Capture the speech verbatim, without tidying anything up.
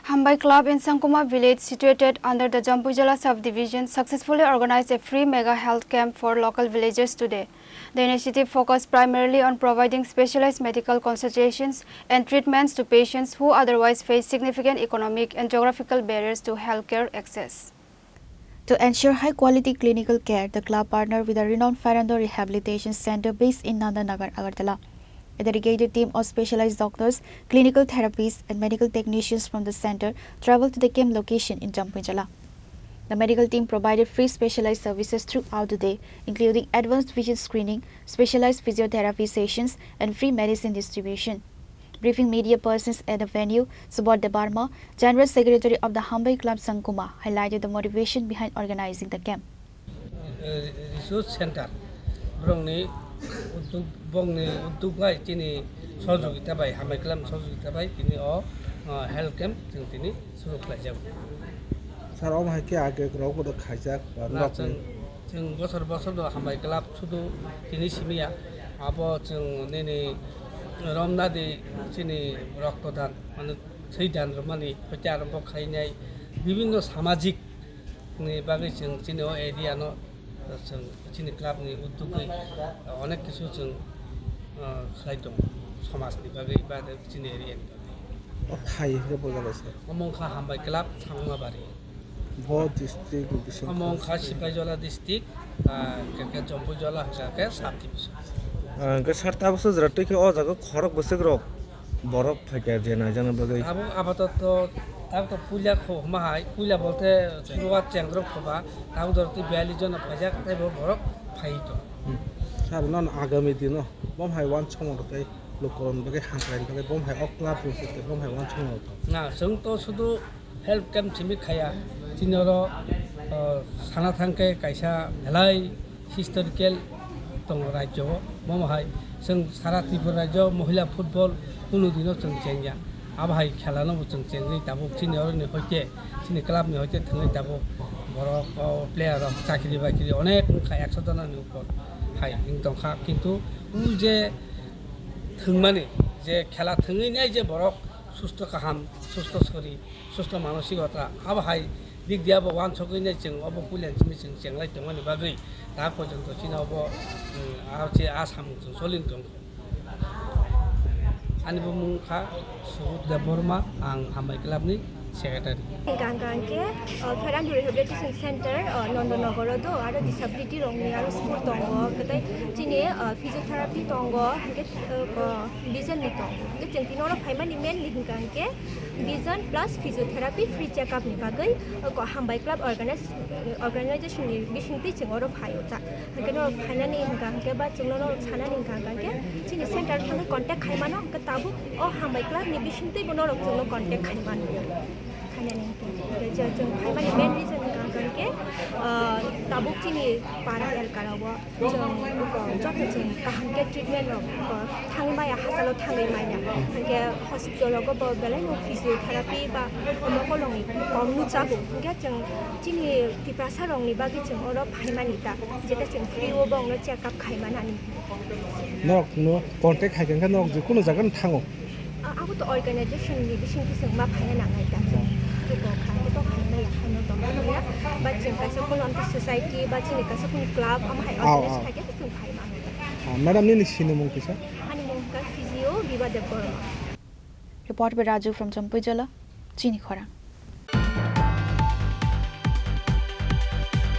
Hambai Club in Sangkuma village, situated under the Jampuijala subdivision, successfully organized a free mega health camp for local villagers today. The initiative focused primarily on providing specialized medical consultations and treatments to patients who otherwise face significant economic and geographical barriers to healthcare access. To ensure high-quality clinical care, the club partnered with a renowned Fernando Rehabilitation Center based in Nandanagar, Agartala. A dedicated team of specialized doctors, clinical therapists, and medical technicians from the center traveled to the camp location in Jampuijala. The medical team provided free specialized services throughout the day, including advanced vision screening, specialized physiotherapy sessions, and free medicine distribution. Briefing media persons at the venue, Subodh Debbarma, General Secretary of the Hambai Club Sangkuma, highlighted the motivation behind organizing the camp. Eh, Resource Center, borokni uddog, bongni uddog bai chini sohojogita bai, Hambai Club sohojogita bai tini o, ah, health camp chwng tini suru khlaijago. Sir, omo hai khe age rok bo khaijak, ba na nokni? Chwng, chwng bosor bosor no Hambai Club sudu tini simi ya. Abo chwng nini romnadi chini roktodan, mane thwi dan rwmani hoite arombo khainai bibinno samajik ni bagwi chwng chini o area no chwng chini club ni uddugwi onek kisu chwng, ah, khlai tongo somaj ni bagwi ba chini area ni bagwi. O thai hwnkhe bo jaga se? Omo wngkha Hambai Club Sangmabari. Bo district ni bisingo. Omo wngkha Sipaijala district, ah, hwnkhe khe Jampuijala hwnkhe khe sub division. Ah, hwnkhe sir, tabukso jwra twi khe o jaga khorok bwswk rok borok phaikha je naijana bagwi. Abo apatoto, tabuk to puila kho hwnma hai, puila bolte suruat chengrok khoba, tabuk jora twi biyallis jona phaijak, tei bo borok phai tong. Hmm. Sir, non agami dino bom hai uansukmung rok tei lukurokni bagwi hamkraini bagwi bom hai o club ni site bom hai uansukmung rok tong. Na, chwng to sudu health camp simi khaya, chini oro, o, sana thangkhe kaisa belai historical tongo rajyo o, bomo hai chwng sara Tripura rajyo mohila football kunu dino chwng chengya, abo hai khela no bo chwng chengwi tabuk chini oro ni hoite, chini club ni hoite thangwi tabuk borok, o, player rok chakri bakri onek wngkha, ekso jona ni upor hai wng tongkha, kintu o je thwngmani je khela thwngwi nai je borok susto kaham, susto sori, susto manosikota, abo hai dik dia bo uansukwi nai chwng obo puila simi chwng chenglai tongmani bagwi ta porjonto chini obo, mm, a, che a samung chwng solin tong. Ani bumung kha Subodh Debbarma, ang Hambai Club ni secretary. Hingka hingka hingke, uh, Fernando Rehabilitation Center, uh, Nondonogoro do, aro disability rokni aro school tongo, hingke tei chini, uh, physiotherapy tongo, hingke, uh, vision ni tongo. Hingke chwng tini oro phaimani mainly hingka hingke vision plus physiotherapy free check up ni bagwi, uh, ko Hambai Club organize, organization ni bisingtwi chwng oro phaio ta. Hingke norok phainani hingka hingke ba chwngno norok sanani hingka hingka hingke chini center thangwi contact khaimano, hingke tabuk o Hambai Club ni bisingtwi bo norok chwngno contact khaimano. Khainani hingke, hingke je chwng phaimani main reason hingka hingka hingke, ah, tabuk chini para elka rogo chwng, joto chwng kaham khe treatment rok, ah, thangwi maya, hachalo thangwi maya. Hingke hospital rogo bo belai no physiotherapy ba omo kolongni kom nukjago. Hingke chwng chini Tiprasa rokni bagwi chwng oro phaimani ta, jeta chwng free o bongno check up khaimanani. Norok no contact khai khe norok je kuno jaga no thango. A, abo to organization ni bising bising ma phaina nangnai ta chwng. Abo kha, abo to phaina ya, phaina tong ya. Ba chwng kaisa volunteer society, ba chini kaisa kunu club, amo hai organize khai khe chwng phai mano. Ah, madam, nini sinimung kisa? Ani mung kha physio Biba Debbarma. Report by Raju from Jampuijala, Chini Khorang.